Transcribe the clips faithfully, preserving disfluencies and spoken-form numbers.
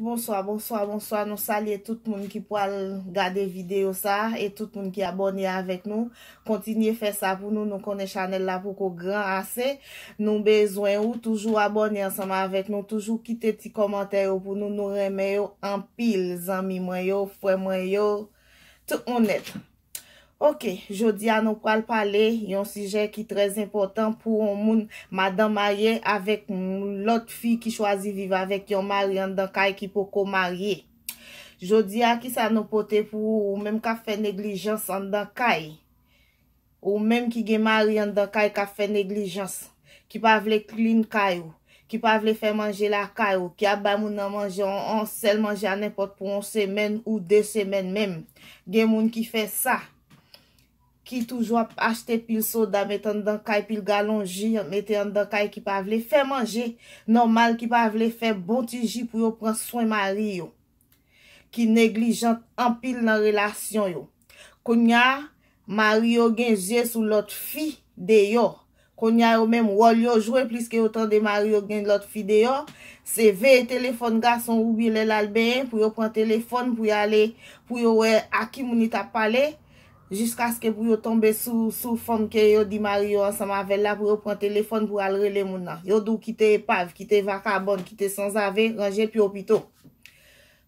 Bonswa, bonswa, bonswa. Nou salye tout moun ki pral gade videyo sa a e tout moun ki abòne avèk nou. Kontinye fè sa pou nou. Nou konnen chanèl la poko gran ase. Nou bezwen ou. Toujou abòne ansanm avèk nou. Toujou kite ti kòmantè yo pou nou. Nou renmen yo anpil, zanmi mwen yo, frè mwen yo, tout moun nèt. Ok, jodi a nou pral pale yon sijè ki trè enpòtan pou yon moun, madanm marye avèk yon lòt fi ki chwazi viv avèk yon mari anndan kay ki poko marye. Jodi a, kisa nou pote pou ou, ou menm k ap fè neglijans anndan kay? Ou menm ki gen mari anndan kay k ap fè neglijans, ki pa vle clean kay ou, ki pa vle fè manje lakay ou, ki ap bay moun nan manje, on, on sèl manje a nenpòt pou yon semèn ou de semèn menm. Gen moun ki fè sa, ki toujou ap achte pil soda, met anndan kay, pil galon ji, mete anndan kay, ki pa vle fè manje nòmal, ki pa vle fè bon ti ji pou yo pran swen mari yo, ki neglijant anpil nan relasyon yo. Kounye a, mari yo gen zye sou lòt fi deyò. Kounye a, yo menm, wòl yo jwe, pliske yo tande mari yo gen lòt fi deyò, se veye telefòn gason oubyen lè l al benyen pou yo pran telefòn, pou y ale, pou yo wè a ki moun li t ap pale, jiskaske pou yo tonbe sou, sou fanm ke yo di mari yo ansanm avè l la, pou yo pran telefòn pou al rele moun nan. Yo di w kite epav, kite vakabòn, kite sanzave, ranje pye w pito.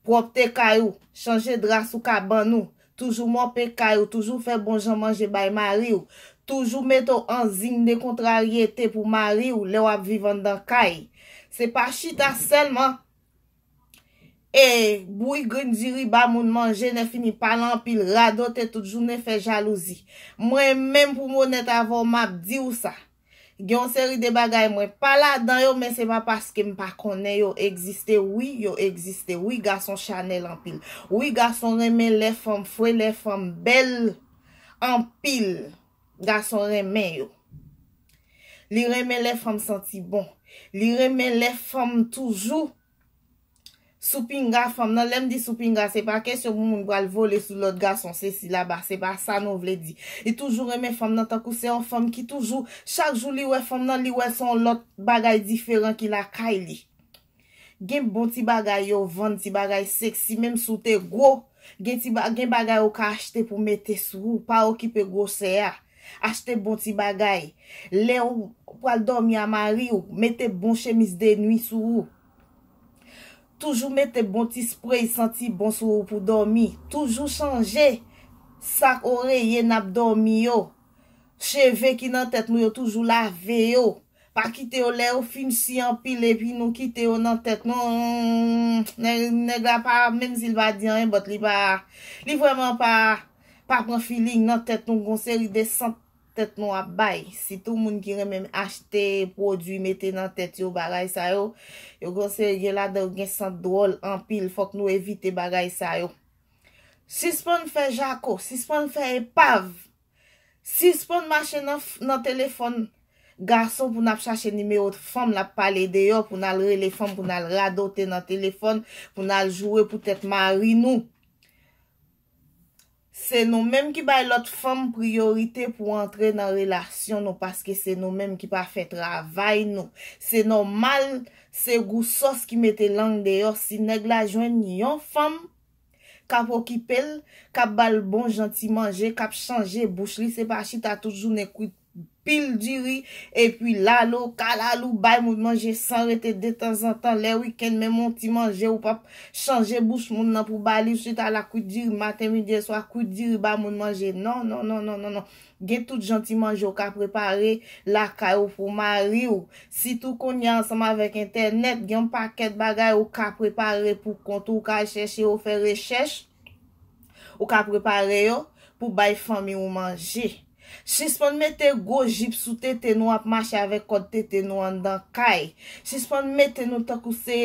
Pwòpte kay ou, chanje dra sou kabann ou, toujou mòpe kay ou, toujou fè bon jan manje bay mari w, toujou mete w an zing de kontraryete pou mari w lè w ap viv anndan kay. Se pa chita sèlman e bouyi grenn diri ba moun manje, nèfini pale anpil, radote tout jounen, fè jalouzi. Mwen menm pou m onèt avè w, m ap di w sa. Gen yon seri de bagay mwen pa ladan yo, men se pa paske m pa konnen yo egziste. Wi, yo egziste. Wi, gason chanèl anpil. Wi, gason renmen lè fanm fre, lè fanm bèl anpil. Gason renmen yo. Li renmen lè fanm santi bon. Li renmen lè fanm toujou sou pinga fanm nan. Lè m di sou pinga, se pa kesyon pou moun pral vole sou lòt gason, se sila ba, se pa sa nou vle di. Li toujou renmen fanm nan tankou se yon fanm ki toujou, chak jou li wè fanm nan, li wè se yon lòt bagay diferan ki lakay li. Gen bon ti bagay yo vann, ti bagay seksi, menm si w te gwo, gen ti ba-, gen bagay ou ka achte pou mete sou ou, pa okipe gwosè a. Achte bon ti bagay. Lè ou pral dòmi a mari w, mete bon chemiz de nwi sou ou. Toujou mete bon ti spray santi bon sou ou pou dòmi. Toujou chanje sak oreye n ap dòmi yo. Cheve ki nan tèt nou yo, toujou lave yo. Pa kite yo lè yo fin si anpil epi nou kite yo nan tèt nou. Nèg, nèg la pa, menm si l pa di anyen, but li pa, li vrèman pa, pa pran feeling nan tèt nou, gon seri de sant tèt nou ap bay. Sitou moun ki renmen achte pwodui mete nan tèt yo, bagay sa yo, yo gon seri gen ladan yo gen sant dwòl anpil. Fòk nou evite bagay sa yo. Sispann fè jako, sispann fè epav. Sispann mache nan, nan telefòn gason pou n ap chache nimewo fanm l ap pale deyò, pou n al rele fanm, pou n al radote nan telefòn, pou n al joure poutèt mari nou. Se nou menm ki bay lòt fanm priyorite pou antre nan relasyon nou, paske se nou menm ki pa fè travay nou. Se nòmal, se gou sòs ki mete lang deyò. Si nèg la jwenn yon fanm k ap okipe l, k ap ba l bon jan ti manje, k ap chanje bouch li, se pa chita tout jounen kwit pil diri, epi lalo, kalalou, bay moun manje san rete detanzantan, lè wikenn, menm yon ti manje ou p ap chanje bouch moun nan pou ba li, chita la kwit diri maten, midi, e swa, kwit diri, ba moun manje. Non, non, non, non, non, non. Gen tout jan ti manje ou ka prepare lakay ou pou mari w. Sitou kounye a ansanm avèk entènèt, gen yon pakèt bagay ou ka prepare pou kont ou, ou ka al chèche yo, fè rechèch, ou ka prepare yo pou bay fanmi w manje. Sispann mete gwo jip sou tete nou, ap mache avèk kòd tete nou anndan kay. Sispann mete nou tankou se,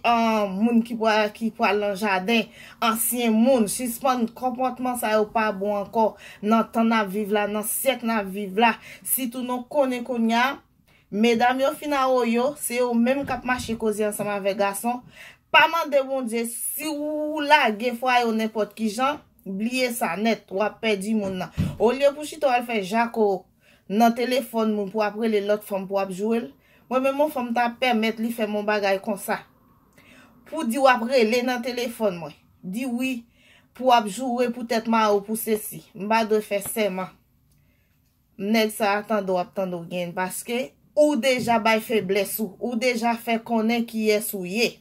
ah, moun ki pral, ki pral nan jaden, ansyen moun. Sispann, konpòtman sa yo pa bon ankò nan tan n ap viv la, nan syèk n ap viv la. Sitou nou konnen kounye a, medam yo fin awoyo, se yo menm k ap mache koze ansanm avèk gason. Pa mande Bondye, si w lage fwaye w nenpòt ki jan, bliye sa nèt, w ap pèdi moun nan. Olye pou chita w al fè jako nan telefòn moun pou w ap rele lòt fanm pou w ap joure l, mwen menm yon fanm ta pèmèt li fè m yon bagay konsa. pou di w ap rele nan telefòn mwen. Di wi, pou w ap joure pou tèt mari w pou sesi. M pa dwe fè sèman. Nèg sa a tande w ap tande w gen paske ou deja bay feblès ou. Ou deja fè konnen kiyès ou ye.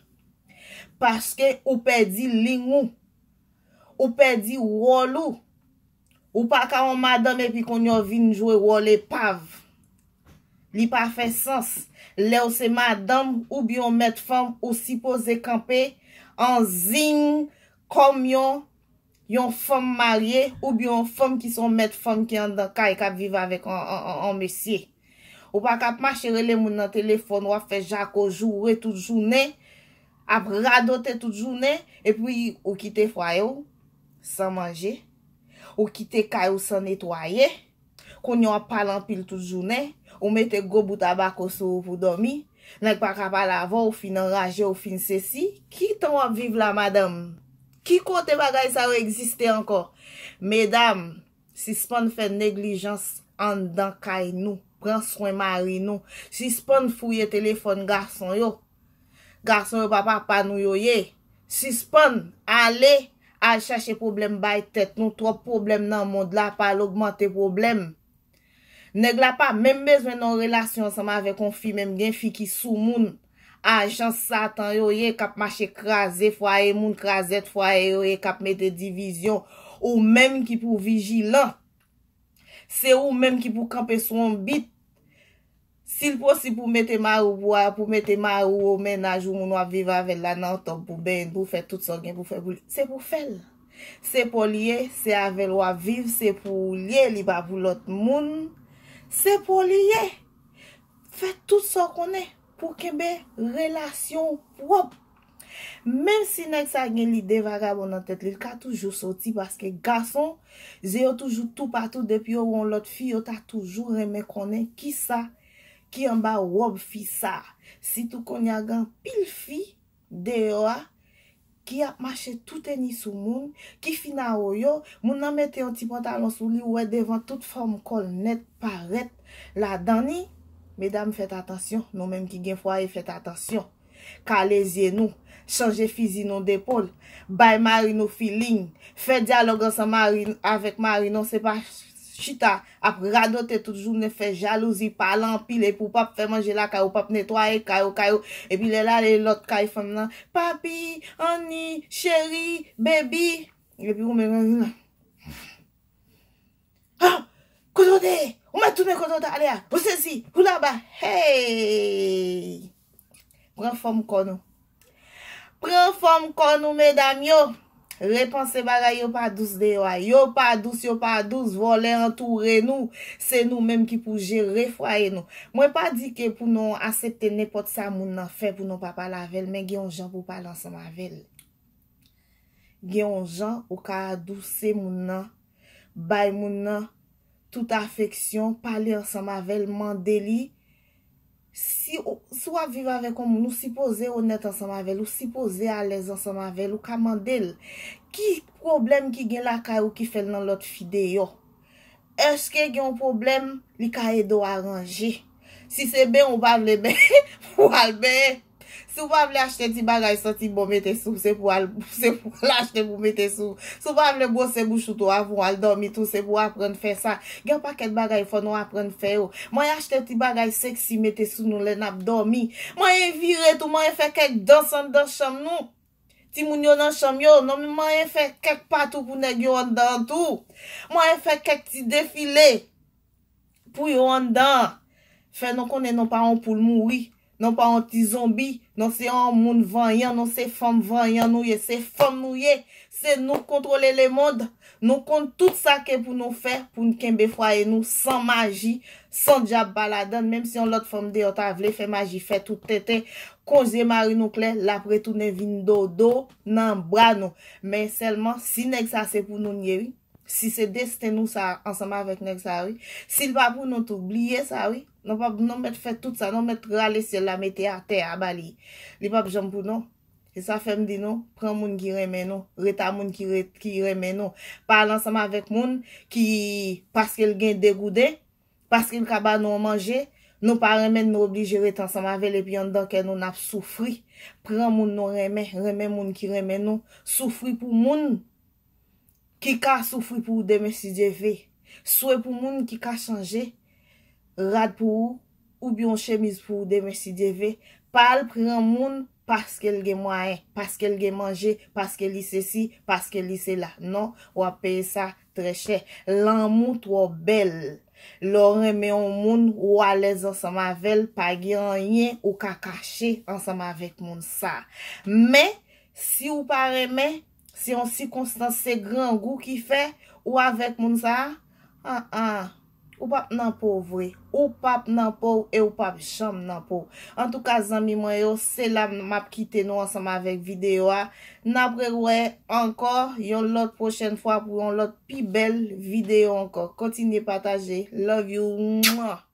Paske ou pèdi liy ou. Ou pèdi wòl ou. Ou pa ka yon madanm epi kounye a w vin jwe wòl epav. Li pa fè sans. Lè w se madanm oubyen yon mèt fanm, ou sipoze kanpe an ziy kòm yon, yon fanm marye oubyen yon fanm ki se yon mèt fanm ki anndan kay k ap viv avèk yon, yon, yon, yon mesye. Ou pa ka ap mache rele moun nan telefòn, w ap fè jako joure tout jounen, ap radote tout jounen, epi ou kite fwaye w san manje, ou kite kay ou san netwaye, kounye a w ap pale anpil tout jounen, ou mete gwo bout abako sou ou pou dòmi, nèg pa ka pale avè w, ou fin anraje, ou fin sesi. Ki tan w ap viv la, madanm? Ki kote bagay sa yo egziste ankò? Medam, sispann fè neglijans anndan kay nou. Pran swen mari nou. Sispann fouye telefòn gason yo. Gason yo pa papa nou yo ye. Sispann ale al chache pwoblèm bay tèt nou. Twòp pwoblèm nan mond la, pa al ogmante pwoblèm. Nèg la pa menm bezwen nan yon relasyon ansanm avèk yon fi, menm gen fi ki soumoun. Ajan Satan yo ye, k ap mache kraze fwaye moun, krazèt fwaye yo ye, k ap mete divizyon. Ou menm ki pou vijilan. Se ou menm ki pou kanpe sou yon bit. Si l posib pou mete mari w, pou, pou mete mari w, mennaj ou, moun w ap viv avè l la nan tòb pou benyen l, pou fè tout sa w gen pou fè pou li, se pou fè l. Se pa w li ye, se avè l w ap viv, se pou ou li ye, li pa pou lòt moun. Se pa w li ye. Fè tout sa w konnen pou kenbe relasyon w pwòp. Menm si nèg sa gen lide vagabon nan tèt li, l ka toujou soti paske gason, je yo toujou toupatou, depi yo wè yon lòt fi, yo ta toujou renmen konnen kisa ki anba wòb fi sa. Sitou kounye a gen anpil fi deyò a ki ap mache touteni sou moun, ki fin awoyo, moun nan mete yon ti pantalon sou li, ou wè devan tout fòm kò l nèt parèt ladan li. Medam, fèt atansyon, nou menm ki gen fwaye, fèt atansyon. Kale zye nou, chanje fizi nou depòl, bay mari nou feeling, fè dyalòg ansanm mari, avèk mari nou, se pa chita ap radote tout jounen, fè jalouzi, pale anpil, epi w p ap fè manje lakay ou, p ap netwaye kay ou, kay ou, epi lè l ale lòt kay fanm nan, papi, anni, cheri, baby, epi ou menm, ah, kote w te ye? Ou mèt tounen kote w t ale a? Ou sesi, ou laba. Hey! Pran fòm kò nou. Pran fòm kò nou, medam yo. Repanse bagay yo pa dous deyò a. Yo pa dous, yo pa dous. Vòlè antoure nou. Se nou menm ki pou jere fwaye nou. Mwen pa di ke pou nou aksepte nenpòt sa moun nan fè pou nou pa pale avè l, men gen yon jan pou pale ansanm avè l. Gen yon jan ou ka adouse moun nan, bay moun nan tout afeksyon, pale ansanm avè l, mande li. Si, si w ap viv avèk yon moun, ou sipoze onèt ansanm avè l, ou sipoze alèz ansanm avè l, ou ka mande l ki pwoblèm ki gen lakay ou ki fè l nan lòt fi deyò. Èske gen yon pwoblèm li ka ede w aranje? Si se benyen ou pa vle benyen, ou al benyen. Si w pa vle achte ti bagay santi bon mete sou, se pou al, se pou al achte pou mete sou. Si w pa vle bwose bouch ou tou avan w al dòmi tou, se pou w aprann fè sa. Gen yon pakèt bagay fò nou aprann fè yo. Mwen achte ti bagay seksi mete sou nou lè n ap dòmi. Mwen vire tou, mwen fè kèk dans anndan chanm nou. Timoun yo nan chanm yo, non, mwen fè kèk patou pou nèg yo anndan an tou. Mwen fè kèk ti defile pou yo anndan an. Fè nou konnen nou pa yon poul mouri, nou pa yon ti zonbi, nou se yon moun vanyan, nou se fanm vanyan nou ye, se fanm nou ye. Se nou k kontwole lemonn. Nou konn tout sa ke pou nou fè, pou n kenbe fwaye nou san maji, san dyab pa ladann. Menm si yon lòt fanm deyò ta vle fè maji, fè tout tenten, konze mari nou klè, l ap retounen vin dodo nan bra nou. Men sèlman, si nèg sa se pou nou l ye, wi. Si se desten nou sa ansanm avèk nèg sa, wi. Si l pa pou nou tou, bliye sa, wi. Nou p ap, nou mèt fè tout sa, nou mèt rale syèl la, mete atè a ba li. Li p ap janm pou nou. Se sa fè m di nou, pran moun ki renmen nou, ret a moun ki ret, ki renmen nou. Pa al ansanm avèk moun ki, paske l gen de gouden, paske l ka ba nou yon manje, Nou pa renmen l, nou oblije ret ansanm avè l, epi anndan kè nou n ap soufri. Pran moun nou renmen, renmen moun ki renmen nou, soufri pou moun ki ka soufri pou ou demen si Dye ve. Swe pou moun ki ka chanje rad pou ou, oubyen yon chemiz pou ou demen si Dye ve. Pa al pran moun paske l gen mwayen, paske l gen manje, paske li sesi, paske li sela. Non, w ap peye sa trè chè. Lanmou twò bèl. Lè w renmen yon moun, ou alèz ansanm avè l, pa gen anyen ou ka kache ansanm avèk moun sa. Men, si w pa renmen, se yon sikonstans, se grangou ki fè ou avèk moun sa, an an, ou p ap nan po w vre. Ou p ap nan po w e ou p ap janm nan po w. Antouka, zanmi mwen yo, se la m ap kite nou ansanm avèk videyo a. N ap rewè ankò yon lòt pwochèn fwa pou yon lòt pi bèl videyo ankò. Kontinye pataje. Love you. Mwah.